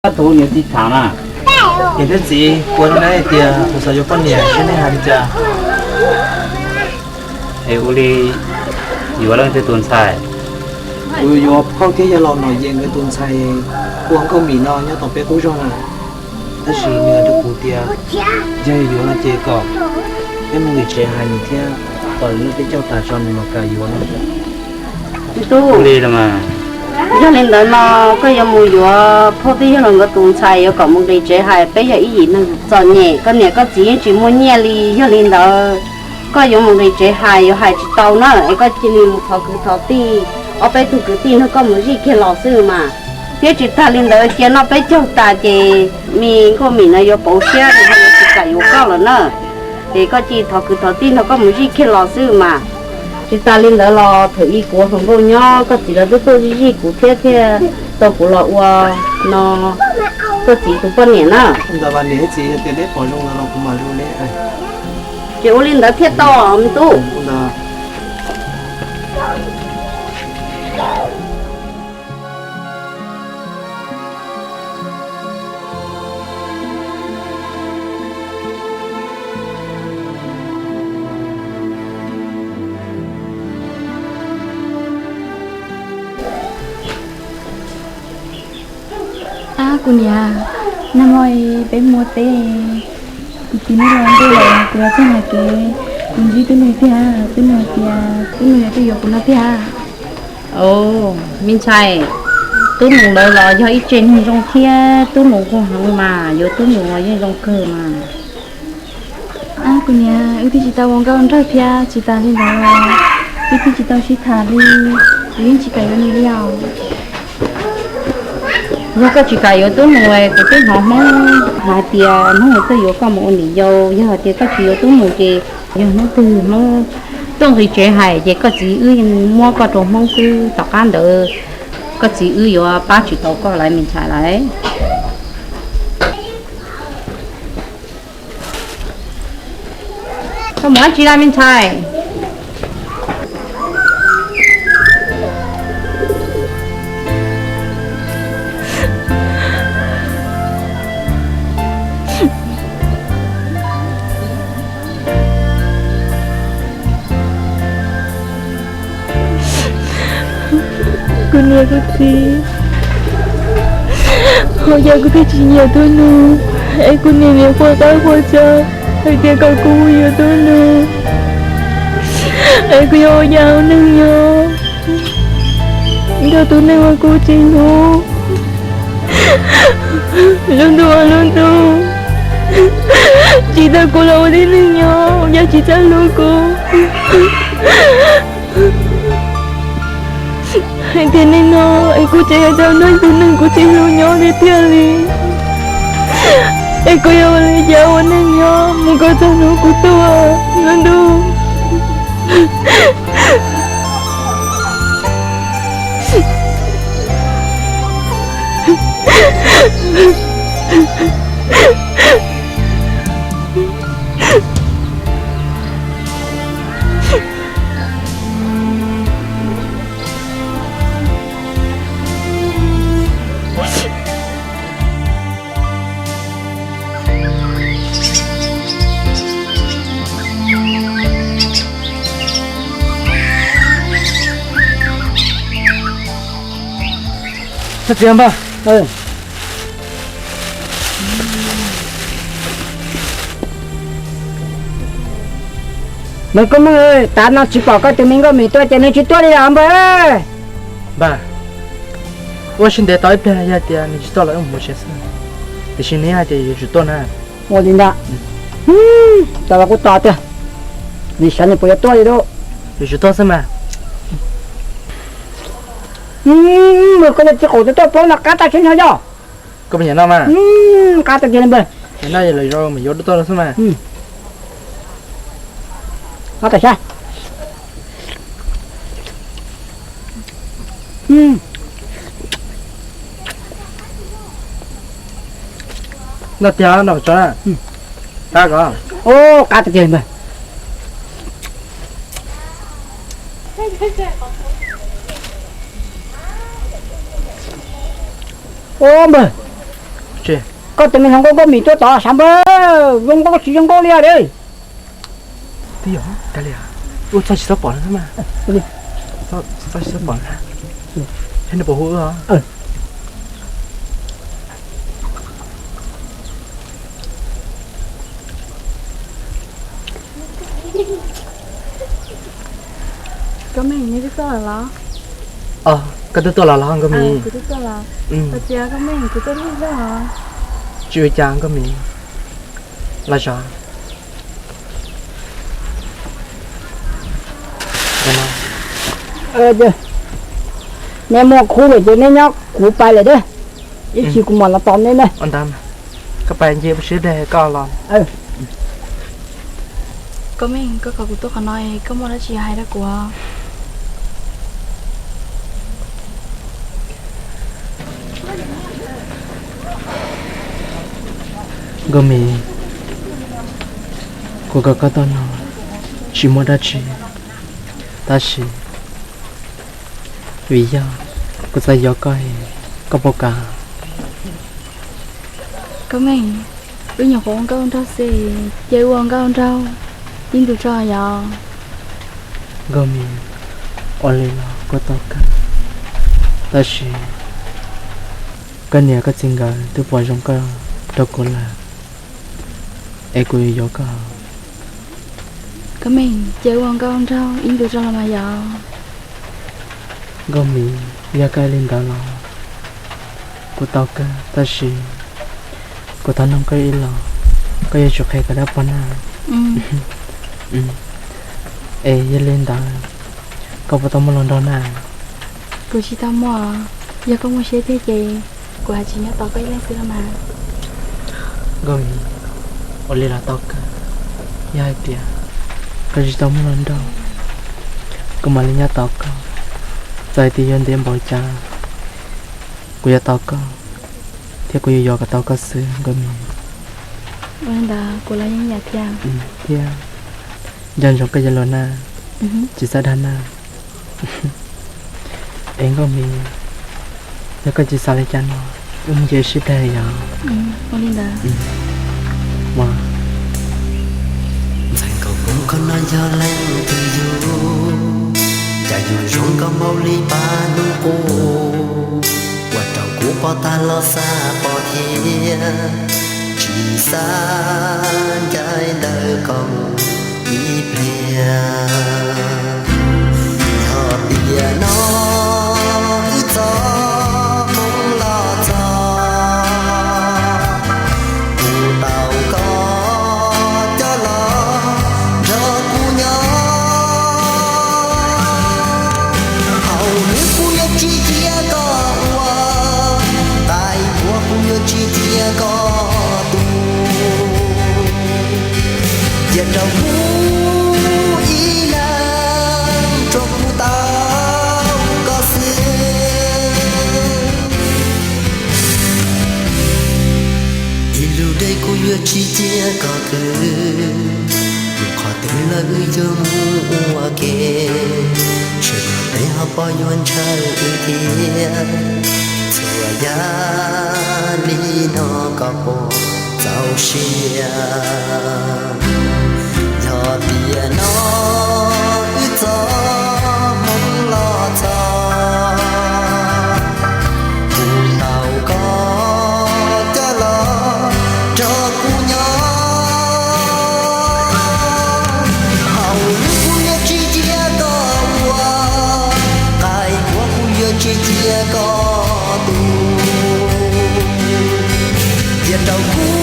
Tus niam tij tham na. Niam thiab txiv, kuv no na hais tias kuv xav yuav poj niam, seb nej hais li cas? Es ua li yuav leej twg tus ntxhais? Kuv yuav phauj thiab yawg laus Nom Yees nkawd tus ntxhais hu ua Nkauj Mim no nyob tom peb qub zos na. Tab sis nws hais rau kuv tias yog yuav no ces kom peb mus nqis tsev hais nws thiab, kom nws peb caug tas tso nws mam kam yuav no. Li los mas, yog li ntawd no koj yuav mus yuav phauj thiab yawg laus nkawd tus ntxhais yuav kom mus nqis tsev hais, peb yog ib yim neeg txom nyem, koj niam koj txiv yeej tsis muaj nyiaj li. Yog li ntawd koj yuav mus nqis tsev hais yuav hais tsis tau na, es koj cia li mus thov kwv thov tij, ob peb tug kwv tij nrog koj mus zij kiag los xwb mas. Thiab tsis tag li ntawd cia noj peb caug tas ces me Nkauj Mim no yuav pauv siab es yuav tsis kam yuav koj lawm na. Ces koj cia li thov kwv thov tij nrog koj mus zij kiag los xwb mas. Tsis tas li ntawd los thaum ub kuv hluas nkauj nyob koj txiv lawv twb tuaj zij kuv thiab thiaj tau kuv los ua no koj txiv tus poj niam na. Ces ua li ntawd thiaj tau me tub. Ab kuv niam, nag hmo peb mus ua teb, kuv txiv muab los ntuj lawm kuv los txog hais kev, kuv ntsib tub nus tiag, tub nus tias tub nus yog tuaj yuav kuv no tiag. Me ntxhais, tub nus lawv los yog ib tsev neeg zoo thiab tub nus nquag heev mas yuav tub nus los yeej zoo kawg mas. Ab kuv niam, wb twb tsis tau ua nkauj nraug thiab tsis tas li ntawd los wb twb tsis tau sib tham li, kuv yeej tsis kam yuav nws li os. Yog koj tsis kam yuav tub nus, kuv twb hnov Hmoob hais tias Hmoob yuav tuaj yuav koj mus ua niam yau. Yog hais tias koj tsis yuav tub nus ces yog hnub twg Hmoob tuaj nqis tsev hais ces koj txiv wb muab koj rau Hmoob xwb, tom qab ntawd koj txiv wb yuav pab tsis tau koj lawm me ntxhais lawm. Koj mus dab tsi lawm me ntxhais? Kuv niam kuv txiv, ua cas kuv thiaj tsis nyiam tub nus, es kuv niam niam quaj qab quaj tsaug hais tias kom kuv mus yuav tub nus, es kuv yuav ua cas ua neej nyob nrog tus neeg uas kuv tsis hlub. Lub ntuj, lub ntuj, tsis tau kuv los ua tib neeg nyob, ua cas tsis txawj hlub kuv. Hais tias neej no es kuv tseem yuav tau nrog tus neeg kuv tsis hlub nyob tiag tiag li, es kuv yuav ua li cas ua neej nyob mus kom txog hnub kuv tuag, lub ntuj. Txiv npawg, npawg Koob Meej, tav no tsis pom koj tus me Nkauj Mim tuaj ces nws tsis tuaj li los npawg. Npawg, ua siab ntev tau ib pliag, yog tias nws tsis tuaj los wb mus tsev xwb, tiam sis nws hais tias yuav tsum tuaj na. Ua li ntawd, tau los kuj tau tiag, nws xyov nws puas yuav tuaj li lauj. Yuav tsum tuaj xwb mas. Koj yog txiv qaum tus tuaj poob no qab tag siab no yog. Koj me nyuam no mas. Qab tag kiag li npawg. Noj los yuav tuaj xwb mas. Qab tag siab. Noj tiag, noj tso na. Qab ko. Qab tag kiag npawg. Ua npawg, Koj tus me hluas nkauj Nkauj Mim tuaj tod sav npawg, zoo nkauj tsis zoo nkauj li os de. Twb yog, kav liam, ua txoj tsis txhob pom lawm mas. Txoj tsis txhob pom lawm, thiab nws puas hu wb os? Koj twb tuaj los los Nkauj Mim? Tsis ua cas Nkauj Mim, los zov. Neb muaj khub lawm ces neb nyob, kuv pais lawm de, ib chim kuv mam los tos neb na. Koj pais nce siab dej koj los. Koj Meej, koj kom kuv tuaj qhov no, koj muaj dab tsi hais rau kuv? Nkauj Mim, kuv kom koj tuaj no tsis muaj dab tsi, tab sis vim yog kuv xav yuav koj, koj puas kam? Koj Meej, wb nyuam qhuav ua nkauj ua nraug xwb, cia wb ua nkauj ua nraug ib ntus tso yom. Nkauj Mim, ua li los kuj tau kawg, tab sis koj niam koj txiv nkawd twb pom zoo koj rau kuv lawm, es kuv yuav yuav koj. Koj Meej, cia wb ua nkauj ua nraug ib ntus tso los mas yom. Nkauj Mim, yog koj hais li ntawd los kuv tau kawg, tab sis kuv thov noog koj ib los, koj yuav tsum qhia kuv dab pog na. Es yog li ntawd, koj puas tau muaj hluas nraug na? Kuv tsis tau muaj. Yog koj muaj siab tiag ces kuv haj tsis nyob tos koj ib leeg xwb los mas. Nkauj Mim, ua li los tau kawg, yog hais tias koj tsis tau muaj hluas nraug, kuv mam li nyob tos koj. Txawm hais tias yuav ntev npaum cas, kuv yuav tos koj, thiab kuv yuav yuav kom tau koj xwb Nkauj Mim. Ua li ntawd kuv los yeej yam thiab. Thiab nco ntsoov koj cov lus na, tsis txhob dag na. Es Nkauj Mim, yog koj tsis xav li cas no, wb mus nce sib dej yom. Ua li ntawd. Ntxhais nkauj Hmoob, koj no yog leej twg yug, cas yug zoo nkauj npaum li paj hnub qub, ua rau kuv pom tag los xav pom thiab, tsis xav ncaim ntawm koj mus ib pliag. Yog tias no wb txoj hmoo los txog, kuv tau koj coj los nrog kuv nyob. Hauv hnub kuv yuav tsis cia koj ua, qaib qhuav kuv yuav tsis cia koj tu. Cia rau kuv ib leeg tsuas kuv tau koj xwb. Ib lub dej kuv yuav tsis cia koj kwv, mus qhov twg los wb yuav mus ua ke, sawv daws peb ho pom yuav ntshaw wb thiab. Txhua yam li no koj puas txaus siab? Yog tias no wb txoj hmoo los txog, kuv tau koj coj los nrog kuv nyob. Hauv hnub kuv yuav tsis cia koj ua, qaib qhuav kuv yuav tsis cia koj tu. Cia rau kuv